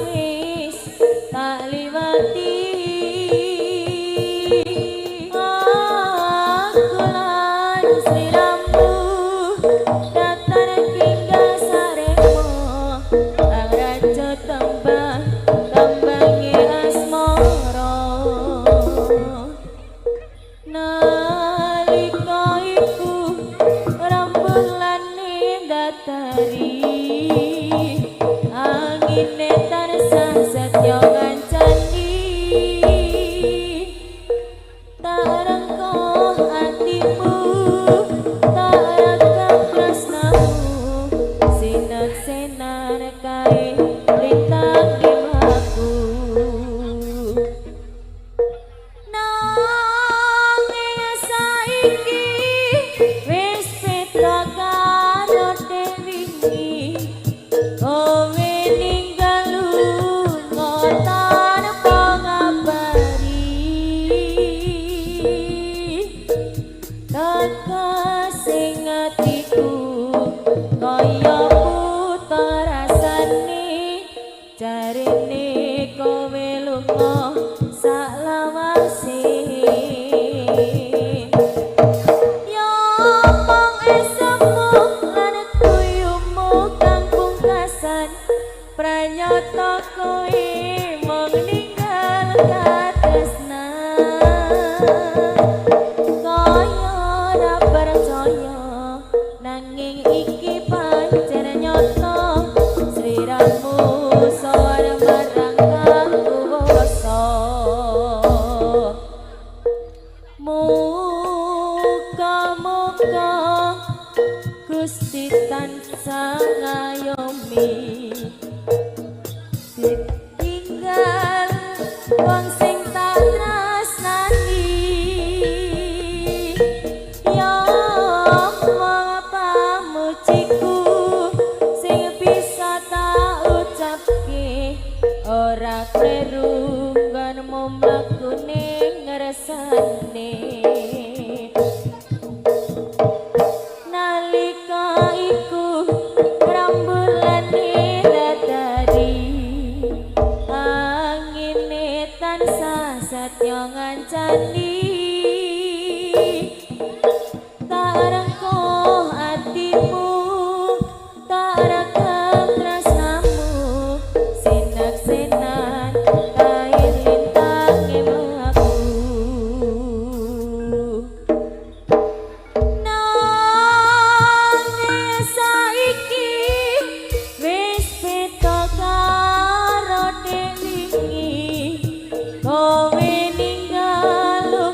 wis tak liwati. Aku lan sliramu datar tinggal saremo ang raja tembang tembange asmara. Nalika iku rembulane datari, angine tansah setya ngancani. Tak rengkuh atimu, tak rekam tresnamu, sinak-sinar kae lintang mlaku. Nanging saiki wis beda karo wingi, kowe ninggal lunga tanpa ngabari. Tegesing atiku kaya buta rasane, jarene kowe lunga saklawase. Ya mung esemu lan guyumu kang pungkasan, pranyata kowe mung ninggal katresnan. Kaya ora percaya nanging iki pancen nyata, sliramu sowan marang kang kuwasa. Muga-muga Gusti tansah ngayomi, ditinggal wong sing tak tresnani. Ya mung pamujiku sing bisa tak ucapke, ora kleru nggonmu mlakune ngersane. Nalika iku rembulane datari, angine tansah setya ngancani. Tak rengkuh atimu, tak rekam tresnamu, sinak-sinan kae lintange mlaku. Nanging saiki wis beda karo wingi, kowe ninggal.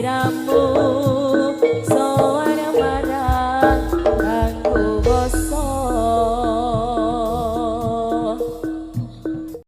Sliramu.